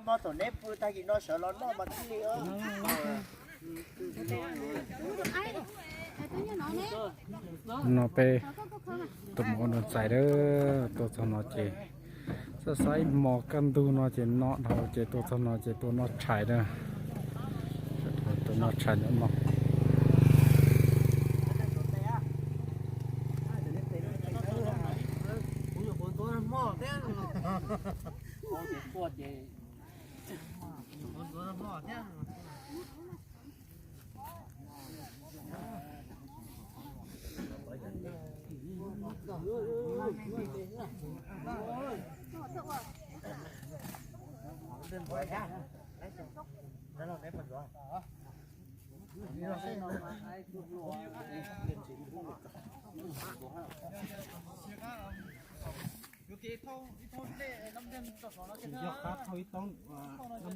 Mo thaum neb pw tag kis no sawv los noj mas thiaj li. No peb tus mos ua noo txais a, tuaj txog no ces xav xav ib hmos kaj ntug no ces no dhau ces tuaj txog no ces tuaj noj tshais a. Tuaj noj tshais no. Yog qab thauj ib toob, ib toob nees nkaum.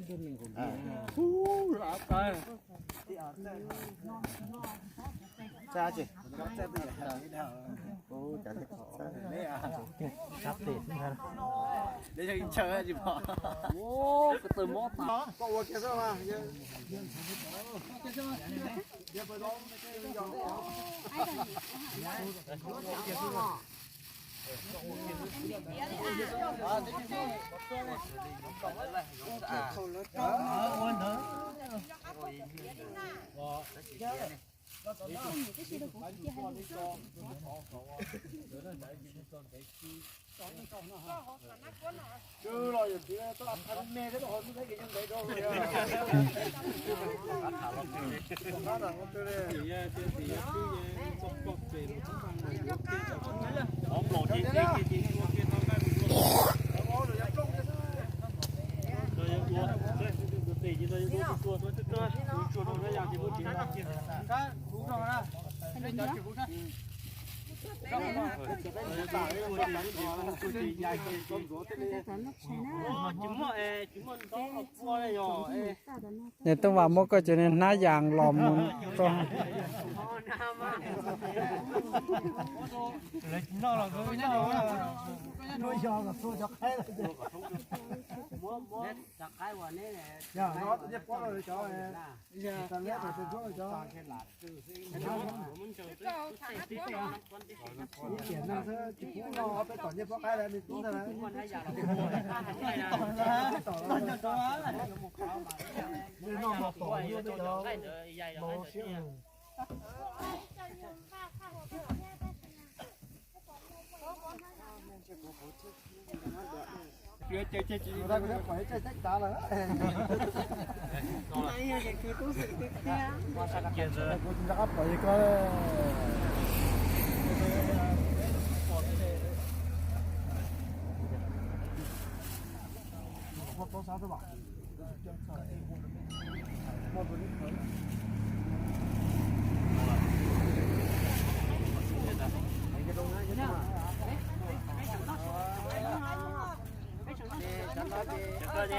Niag Tooj Vas muab koj cov niag hnab yas los mus rau.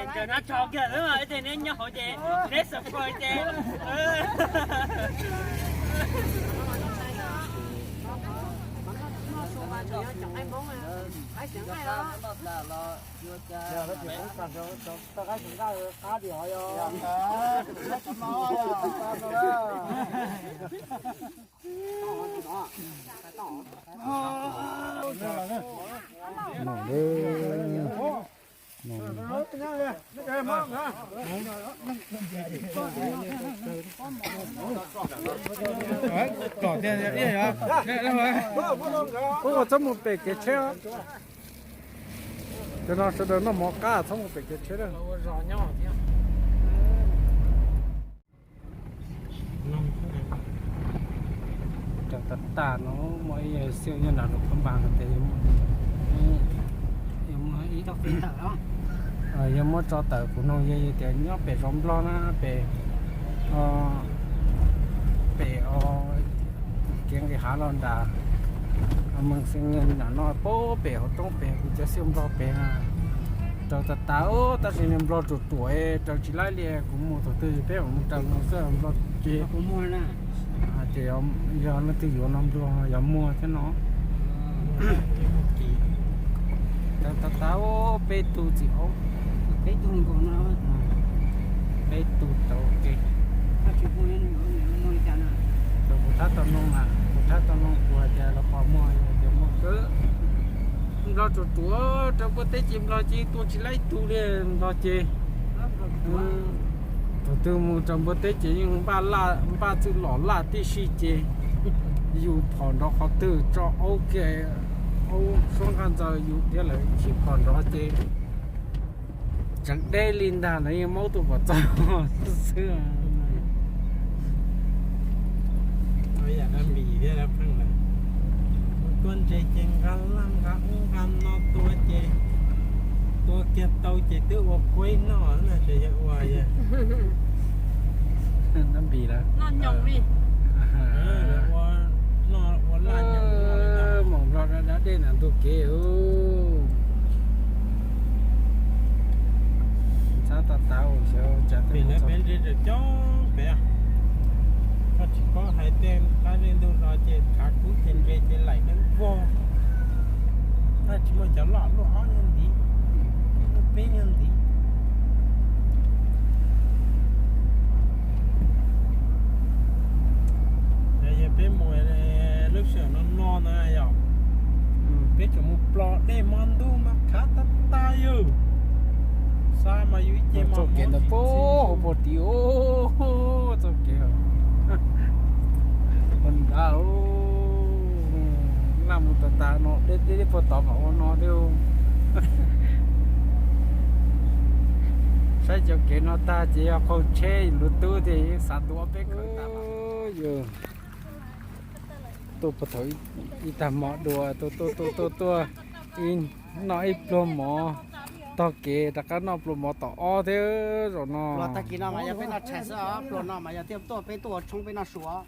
Ncaws nab tsho kiag xwb mas ib teg neb nyob hauv ces neb support ces. Ua txhob mus pem kev tsheb. Cov no sawv daws noj mov qab txhob mus pem kev tsheb. Raws tas tas no muaj ib xiab nyob nram lub phab npas no ces yog muab tso tawm kuv noog yog tias nyob pem zos Nplog na pem, pem kev nqis hav los nram Mees Xees nram no pem hauv roob pem kuv cov xiab Nplog pem na. Raws tas tas tab sis niag Nplog ruam ruam raws tsis laib li kuv mus thaum twg peb mam mus raws no xwb Nplog ces hais tias yog leej twg yuav no Nplog yog muag thiab no. Raws tas tas peb tug txiv aub, peb tug nkaus no. Ruam ruam rau npua teb ces Nplog ces tua tsis laib ib tug li Nplog ces. Thaum twg mus rau npua teb ces yeej npaj txwj lom laj tib si ces yus phom nrov qhov twg tso aub kiag, aub suab nqaj ntxaws yus thiab lawv sib phom nrov ces tseem deb li ntag, lawv yeej maub tuaj kom txog xwb. Tua ntses ces nqa laj nqa ub nqa no tua ces tua kiag tau ces twb ua kuaib noj na, tseem yog ua yog nab npis lawm. Mus Nplog dab dab dej nram ntug kev. Ntxhab tas tas xyov cas pem coob pem, koj tsis paub hais tej qab zej ntug no ces tshav kub ces ntses ces laim neeb vog. Tab tsis muaj cov loj, luaj ob nyuag ntiv, luaj peb nyuag ntiv. Yog peb mus lub sij hawm no no na yog peb tseem mus plos dej hmo ntuj mas khav tag tag yawg. Xa mas yus ib ce mas txoj kev ntawd puag tim txoj kev ua nrad, laj mus tas tas no deb deb puag tod mas ua no thiab. Saib cov kev no tag ces yog qaug tsheb lub tub thiaj xav ntua peb khaws tag. Yus tuaj puag thaum ib tag hmo dua tuaj tuaj tuaj tuaj tuaj, ib noj ib pluag mov tog kev rov qab noj pluag mov tom ob thiab zaum no. Pluag tag kis no mas yog peb noj tshais xwb os, pluag no mas yog thiaj tuaj peb tuaj ua tshoob peb noj su os.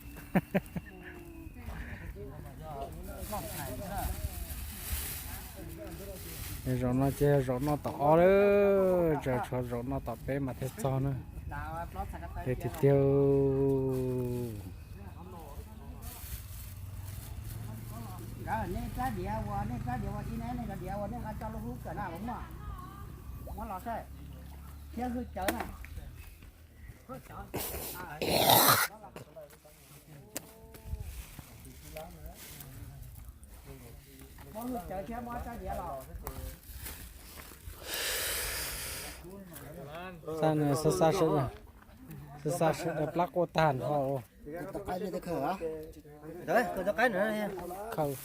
Zaum no ces zaum no tom ob lawm, tseem tshuav zaum no tom peb mas thiaj txog na. Tiag tiag. Nkawd nej rab diav uas nej rab diav uas ib ne nej cov diav uas nej nqa coj lub hub kawm na, muab los saib, thiab hwj cawv na. Muab hwj cawv thiab muab rab diav los. Xa xa sawv daws plab quaj tag nrho. Khaws.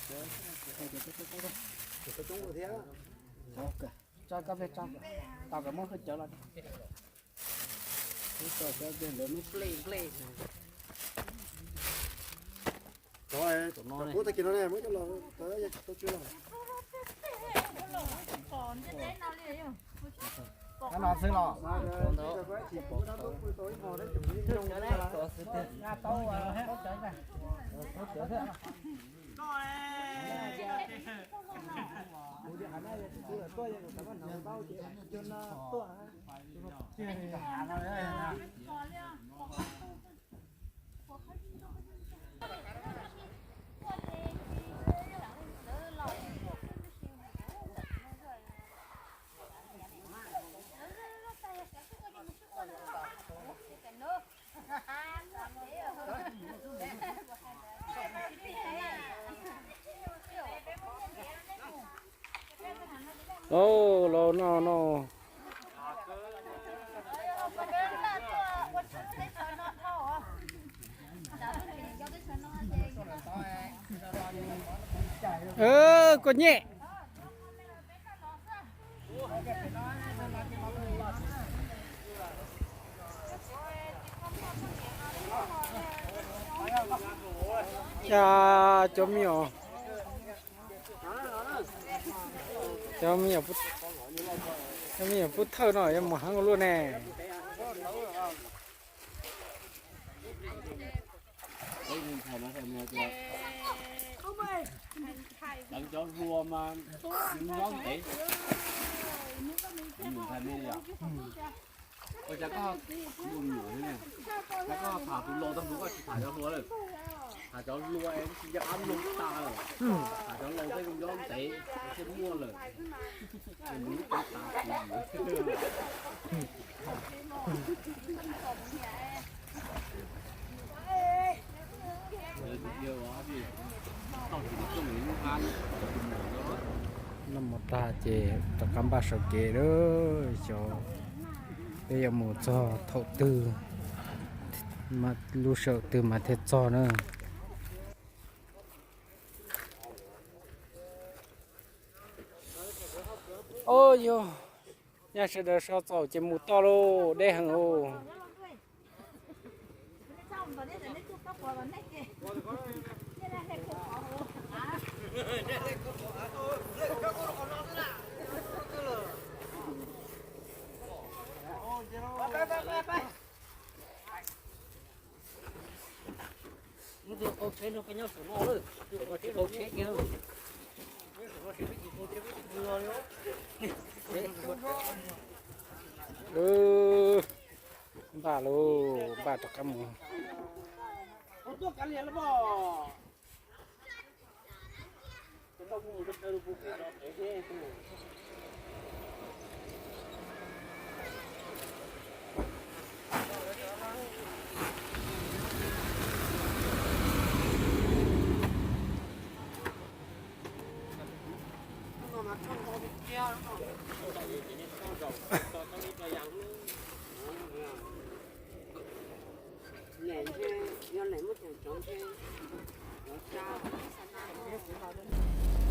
Tso koj pliag tso, tau kom muab hwj cawv los. Qab no xwb los. Los, los noj noj. Koj nyem. Cas cov me nyuam, cov me nyuam pub thawj no yuav mus heev ua luaj ne. Deev cov hlua mas nyob ntev. Ua cas koj, koj tham tus laus tag mus koj tsis tham cov hluas lawm? Tham cov hluas es tsis nco qab mloog tas lawm. Tham cov laus tej zoo nyob ntev thiaj muaj lawm. Mus tag ces rov qab npaj sawv kev lawm, xyov peb yuav mus txog thaum twg, lub sij hawm twg mas thiaj txog na. Au yog, nyaj sawv daws so txaus ces mus toj lauj, deb heev lauj. Npaj lauj, npaj rov qab mus.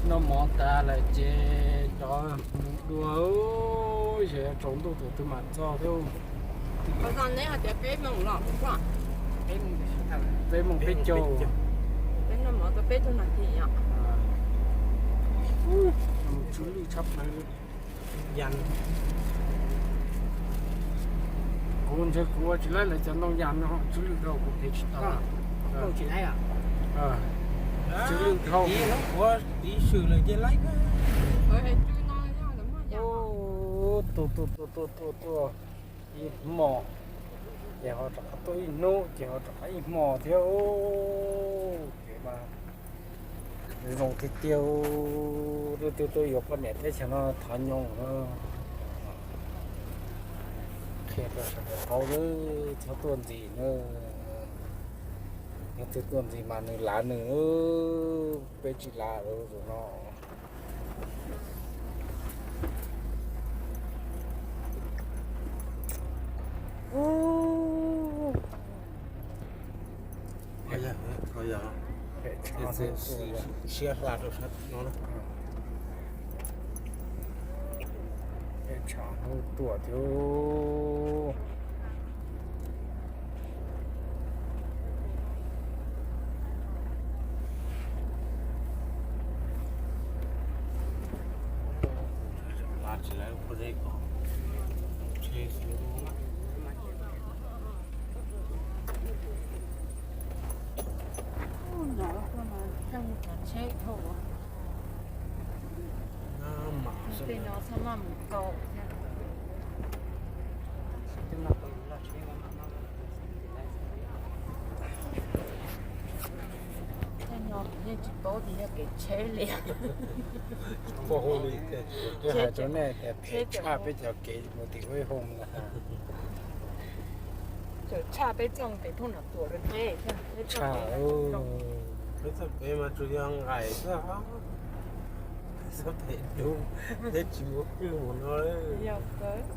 Noj mov tas lawm ces cov mus dua, ces yuav tsaus ntuj tus twg mam txog thiab. Peb moos peb caug. Tsw lwj tshaj plaws. Kuv ntshe kuv ua tsis laib lawv cov ntoo yas no, tsw lwj dhau kuv phev tsis tau. Tsw lwj dhau. Tuaj tuaj tuaj tuaj tuaj tuaj ib hmos, ces ho rov qab tuaj ib hnub, ces ho rov qab ib hmos thiab. Kev mas zoo tiag tiag. Leej twg tuaj yuav poj niam teb chaws no thov nyob no. Qhia rau sawv daws paub, txhob tuaj ntxiv na. Leej twg tuaj ntxiv mas nws lav nws, peb tsis lav tus no. Siab hla rau sab no. Peb tshav hnub tuaj thiab. Tej no yeej tsis paub tias yog kev tsheb li. Hais rau nej tias phem tshaj peb cov kev mus tim Huab Hoo na. Txawm tshaj peb txoj kev phooj Nom Tuam rau peb, tshaj, peb txoj kev mas tsuas yog nqaim xwb, peb txoj kev dub, peb tsis muaj kwj mus no. Yog kawg,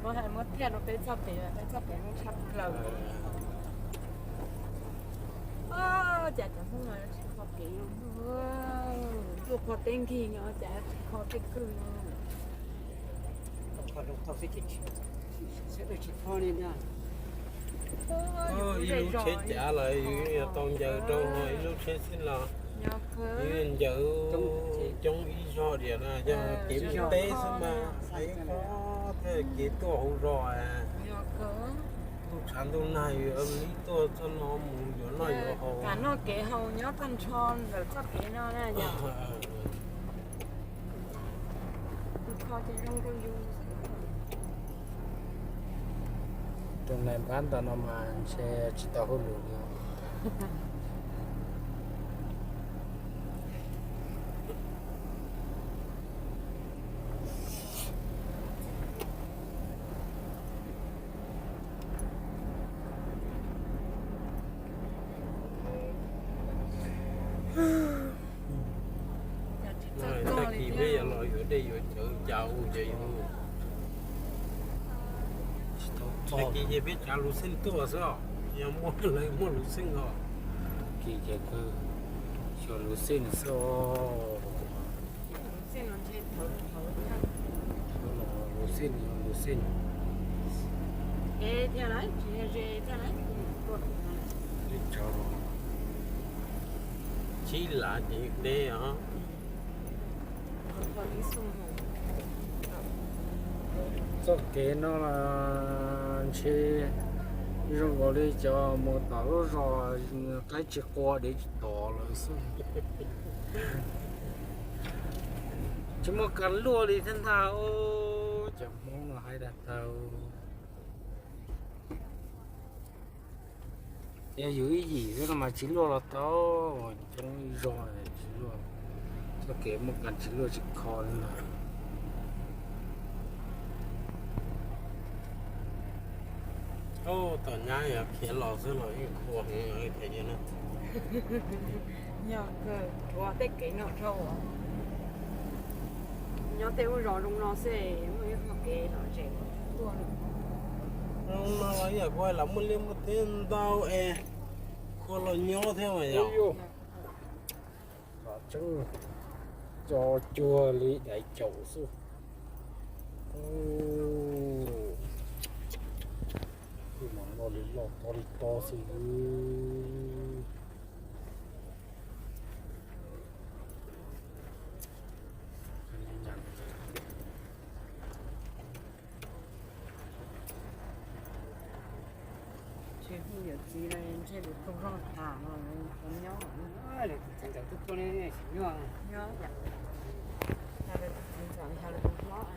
muab hais muab thiaj rau peb txoj kev, peb txoj kev zoo tshaj plaws. Cas cov Hmoob no tsis kho kev, tuaj kho teb nkig no cas tsis kho tej kwj no. Ib lub tsheb cav los yus yuav tau ncaws rau ib lub tsheb xwb los yus ncaws coob ib zog diam na, yog kev mus teb xwb mas ib qho thiaj kev tuaj hauv zos. Ntuj tshav ntuj nag yus ua li tuaj txoj no mus yuav noj yuav haus. Kam noj kev haus nyob tag nrho ntawm txoj kev no na yom. Tus kho ces zoo rau yus xwb. Tus nais npab ntawm no mas ntshe tsis tau hauj lwm li. Tag kis peb yuav los yuav Tag kis ces peb tsav luv xeej tuaj xwb os, yog muaj lawv muaj luv xeej os. Tag kis ces kawg xyuas luv xeej xwb os. Luv xeej, luv xeej. Tsib lav ces deb os. Txoj kev no ntshe zoo nkaus li cov mus tom lub zos qaib tsis qua dev tsis tom lawm xwb. Tsis muaj kas luaj li thiab ntag. Cov Hmoob no hais dag tag. Yog yus ib yim xwb no mas tsis luaj los tau, coob ib zog tsis luaj. Txoj kev muaj kas tsis luaj tsis kho li na. Tom nyab yog khiav los xwb los yeej qhuas heev li thiab na. Yog kawg, ua tej kev no rau nyob tej lub zos zoo no xwb, muaj ib qho kev lom zem tuaj. Zoo no los yam kuv hais los muaj liaj muaj teb ntau es, qhuas los nyob thiab mas yog. Tseeb, co cuag li daim caum xwb. Kuj mam loj li loj, to li to xwb. Tsis hu yawm txiv los ntshe lawv tau zog tas no, lawv nyob. Lawv tus txiv ntxawm twb tuaj ne, tsis nyob. Nyob, lawv tus txiv ntxawm yog lawv tus hlob,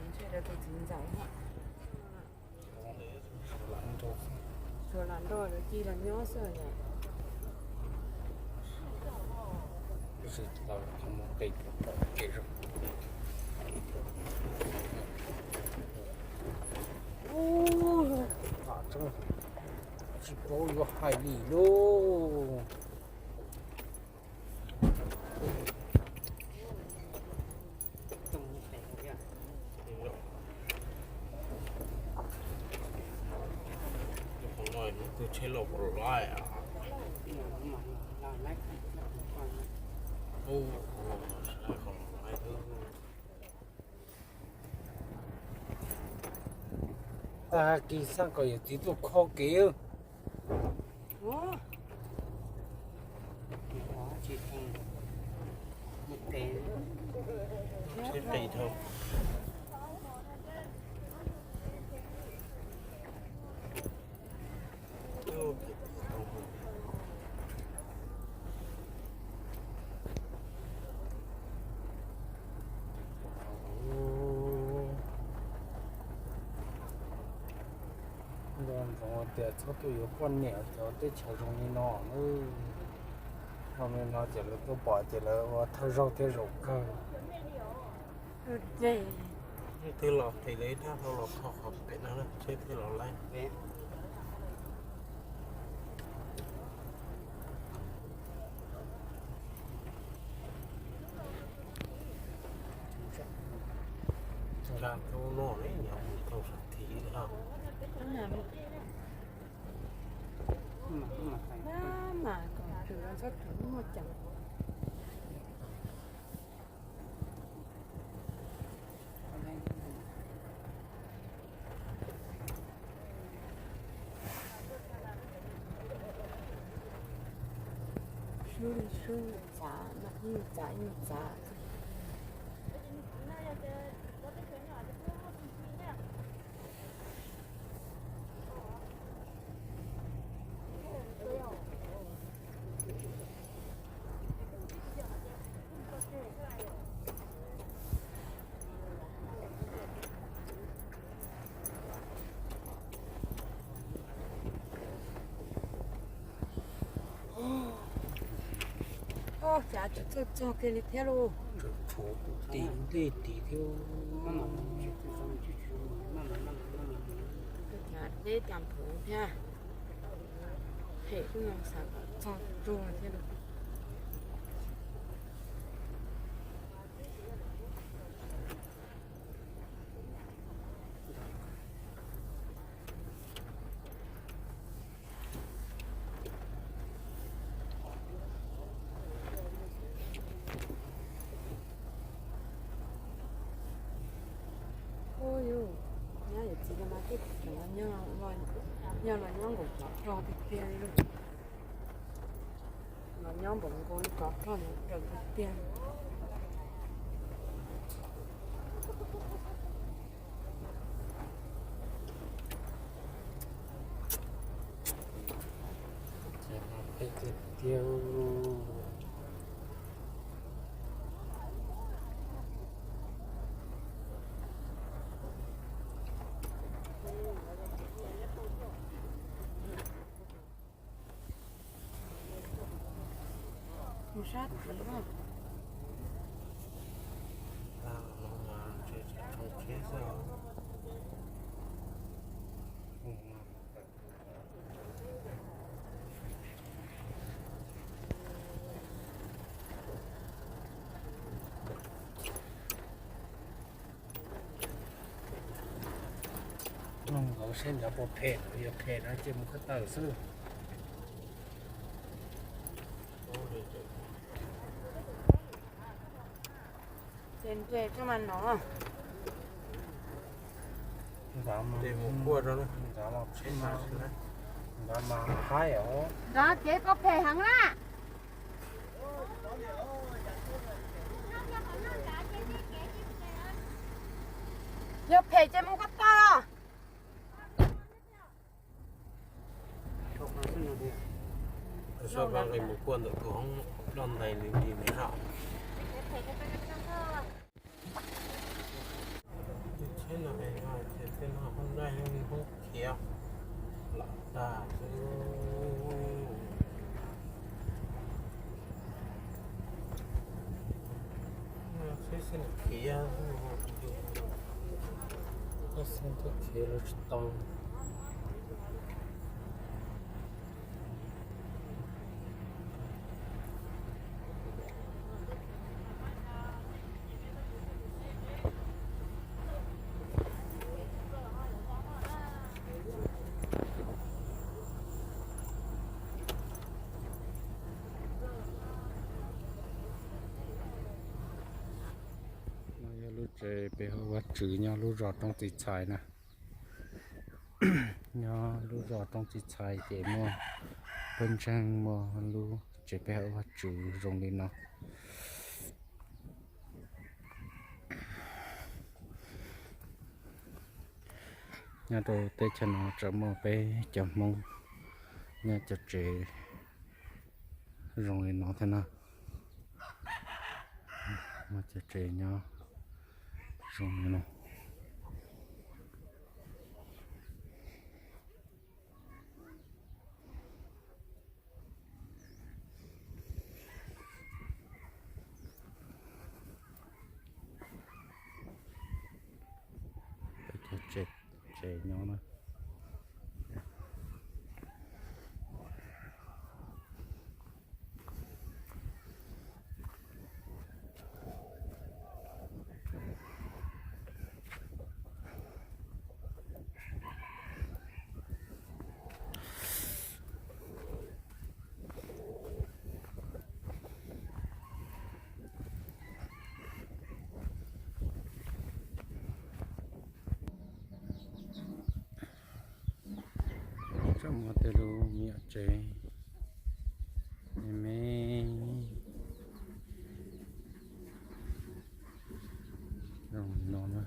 ntshe lawv tus txiv ntxawm. Suav lam nrog lawv ci los nyob xwb. Tsis paub yuav hais li lauj. Tus tsheb los puas laib? Tag kis xaj kom yawm txiv tuaj kho kev. Nco ntsoov tias txhob tuaj yuav poj niam cov teb chaws zoo li no. Zoo li no ces lawv tuaj pom ces lawv ua thawj zaug thiab zaum kawg. Twb los tes lawv ib thaj hlau los kho qhov pem no tsheb thiaj los laib. Nqa tau no ne, nyob mus tau sab tid li os. Mas kom txhob muaj ceem. Swb li swb, txav mas ib txav ib txav. Ob, cas tsis txog txog kiag li thiab lauj. Tshuav tim ntej tid thiab. Cas deb cas nphuv thiab. Phem xwb no xav kom txog tsuag thiab lauj. Txiv no mas tej tseem los nyob, nyob los nyob nkaus tsov rog tiag tiag li. Los nyob npaum nkaus li tsov rog nyob raws tiag tiag. Ces no phem tiag tiag. Mus sab tid na. Tag no mas tseem tsoo tshiab xwb os. Mloog nkaus seb nrad puas phem, yog phem no ces mus ko taw xwb. Ces nres tso mas no. Nrad mas, nrad mas, nrad mas haib os. Nrad kev ko phem heev na. Yog phem ces mus ko taw os. Soj nqis mus kuaj ntawm tus hoob loj ntais li li ne hos. Tsheb no es no ces tej no hoob nqaij hoob khiav los tag xwb. Tsheb xwb khiav, tsheb xwb khiav los tsis tau. No yog lub tsev pe hawm Vaj Tswv nyob lub zos Roob Txiv Txhais na. Nyob lub zos Roob Txiv Txhais ces muaj pawg ntseeg muaj lub tsev pe hawm Vaj Tswv zoo li no. Nyob rau teb chaws no tseem muaj peb cov Hmoob nyob cov tsev zoo li no thiab na. Muaj cov tsev nyob zoo li no. Peb cov tsev, tsev nyob na. Tseem muaj tej lub me nyuam tsev me me zoo no na.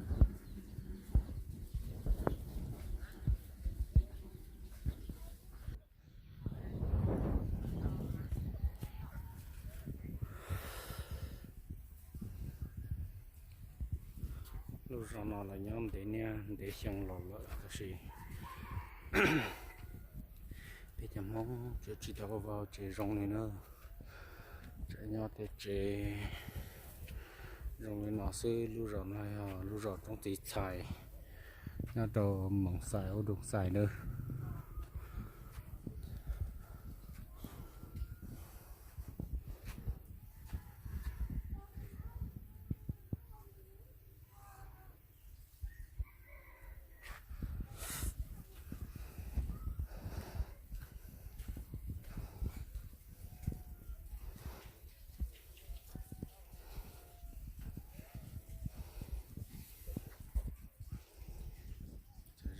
Lub zos no los nyob ntev niaj ntev xyoo los lawm tab sis peb cov Hmoob tseem tsis tau vau tsev zoo li na. Tseem nyob tej tsev zoo li no xwb. Lub zos no yog lub zos Roob Txiv Txhais nyob rau Moos Xais, Ub Doog Xais na.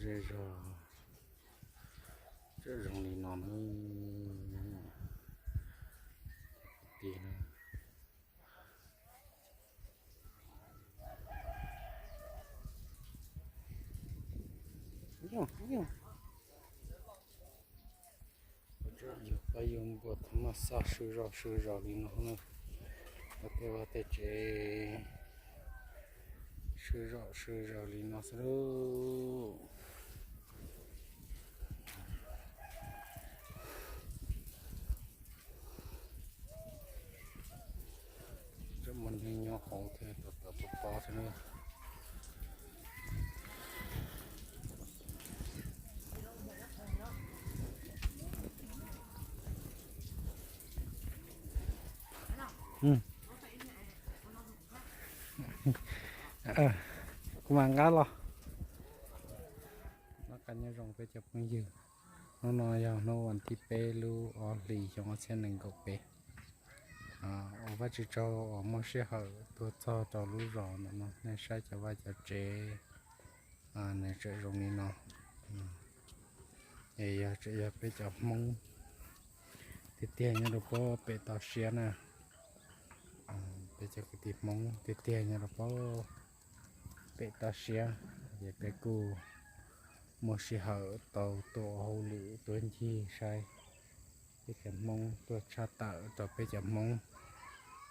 Zej zog tseem zoo li no na. Kwv tij na. Yog pab yug npua thaum no xaj sw zog sw zog li no na. Tej vaj tej tsev sw zog sw zog li no xwb lauj. Tseem muaj neeg nyob hauv thiab, tau tau pov pov thiab na. Kuv mam nqa los. Noj qab nyob zoo peb cov phooj ywg. Hnub no yog hnub vas thib peb lub ob hlis xyoo ob txhiab nees nkaum peb. Ua Vajtswv tsaug uas muaj sij hawm tuaj txog rau lub zos ntawm no, nej saib cov vaj cov tsev, nws tseem zoo li no. Es yog tseem yog peb cov Hmoob tiag tiag nyob rau pem toj siab na. Peb cov kwv tij Hmoob tiag tiag nyob rau pem toj siab, ces peb kuj muaj sij hawm tau tuaj ua hauj lwm tuaj ncig saib peb cov Hmoob, tuaj tshaj tawm rau peb cov Hmoob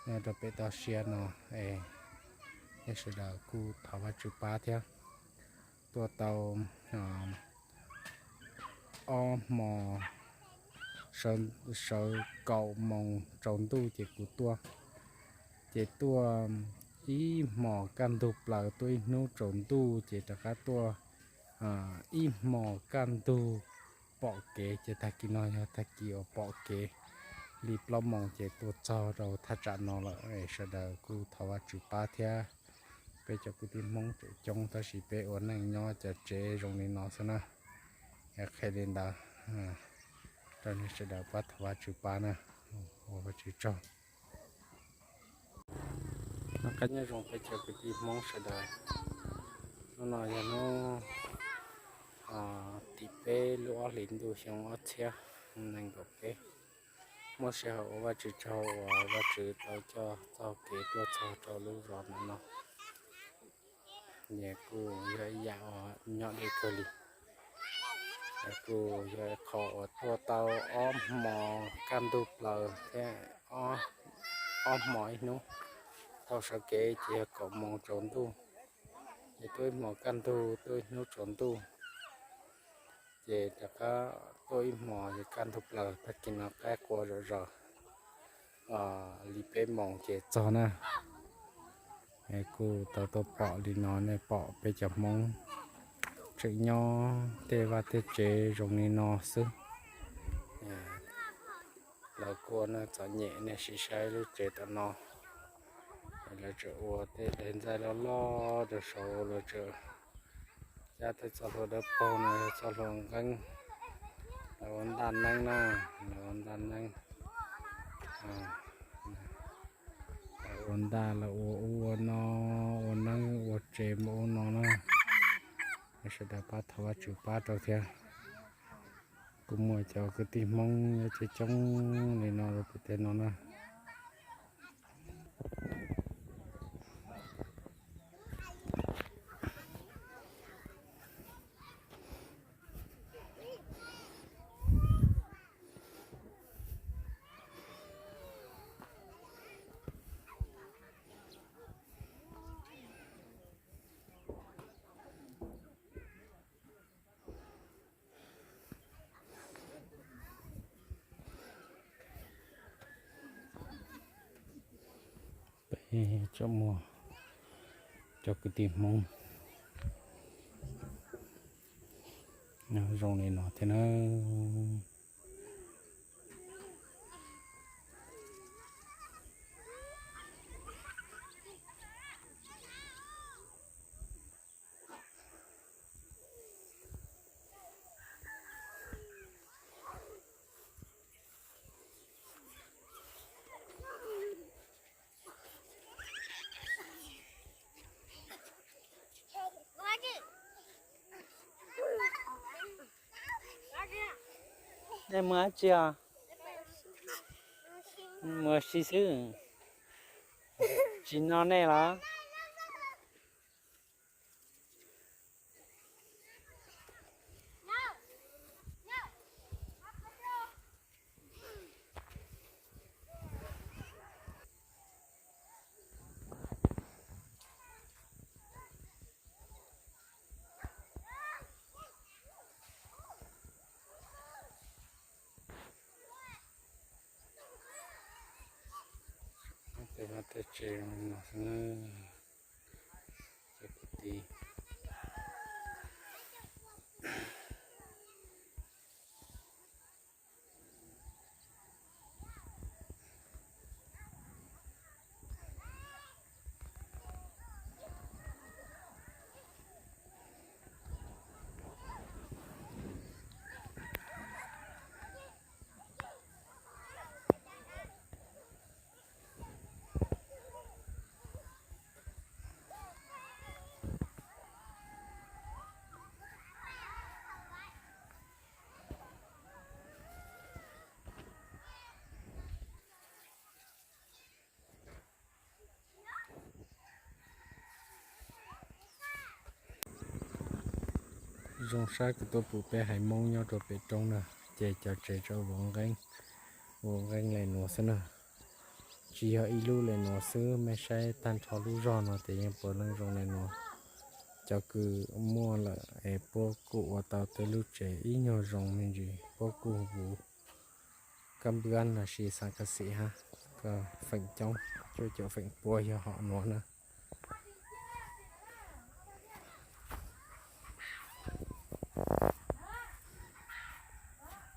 nyob rau pem toj siab no. Es nej sawv daws kuj thov Vajtswv pab thiab. Tuaj tau ob hmo, sawv kaum moos tsaus ntuj ces kuv tuaj. Ces tuaj ib hmos kaj ntug plaws, tuaj ib hnub tsaus ntuj ces rov qab tuaj ib hmos kaj ntug pom kev. Ces tag kis no yog tag kis uas pom kev li plaub moos ces tuaj txog rau thaj tsam no lawm. Sawv daws kuj thov Vajtswv pab thiab. Peb cov kwv tij Hmoob tseem coob tab sis peb ua neej nyob cov tsev zoo li no xwb na. Qhia li ntawd rau nej sawv daws pab thov Vajtswv pab na. Ua Vajtswv tsaug. Noj qab nyob zoo peb cov kwv tij Hmoob sawv daws. Hnub no yog hnub tim peb lub ob hlis ntuj xyoo ob txhiab nees nkaum peb. Muaj sij hawm ua Vajtswv tsaug uas Vajtswv tau coj txoj kev tuaj txog rau lub zos ntawm no. Ces kuj yog ib yam uas nyob deb kawg li. Kuj yog qhov uas tuaj tau ob hmos kaj ntug plaws thiab ob hmos ib hnub. Thaum sawv kev ces yog kaum moos tsaus ntuj, ces tuaj ib hmos kaj ntug, tuaj ib hnub tsaus ntuj. Ces rov qab tuaj ib hmos ces kaj ntug plaws, tag kis no qaib qua zom zaws li peb moos ces txog na. Kuj tau tuaj pom li no, nej pom peb cov Hmoob tseem nyob tej vaj tej tsev zoo li no xwb. Lawv kuj ua neej txom nyem, nej sim saib lub tsev tom no. Lawv tseem ua tej daim ntxaij loj loj rau saud, lawv tseem cab tej txoj hlua dawb paug no yog txoj hlua nqeeb. Lawv ua ntaj neeb na, lawv ua ntaj neeb. Lawv ua ntaj, lawv ua ub ua no, ua neeb ua tsev npaum ub no na. Sawv daws pab thov Vajtswv pab rau thiab. Kuj muaj cov kwv tij Hmoob nyob coob coob li no rau pem tej no na. Peb tseem muaj cov kwv tij Hmoob nyob zoo li no thiab na. Nej mus dab tsi os? Mus ua si xwb. Tsis no nej los? Tej vaj tej tsev no xwb na, cov kwv tij. Zoo saib kuv tuaj pum peb haiv Hmoob nyob rau pem roob na, ces cov tsev tsuas vov nqeeb, vov nqeeb li nuav xwb na. Tsis yog ib lub li nuav xwb, mej saib tag nrho lub zog no ces yeej puav leej zoo li nuav. Cov kws muaj lawm es puab kuj ua tau tej lub tsev ib nyuag zoo me ntsis, puab kuj vuv kab npwab no sis xav ka xim hab, kom feem coob, cuaj caum feem pua yog hom nuav na.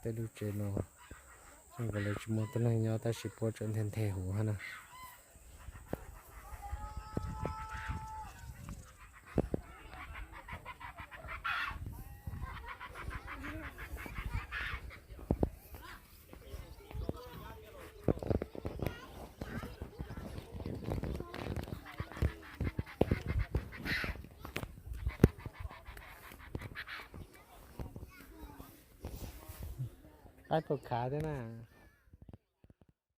Tej lub tsev no zoo nkaus li tsis muaj tib neeg nyob tab sis puab tseem nthe nthe huv hab na. Qaib puas khav thiab na?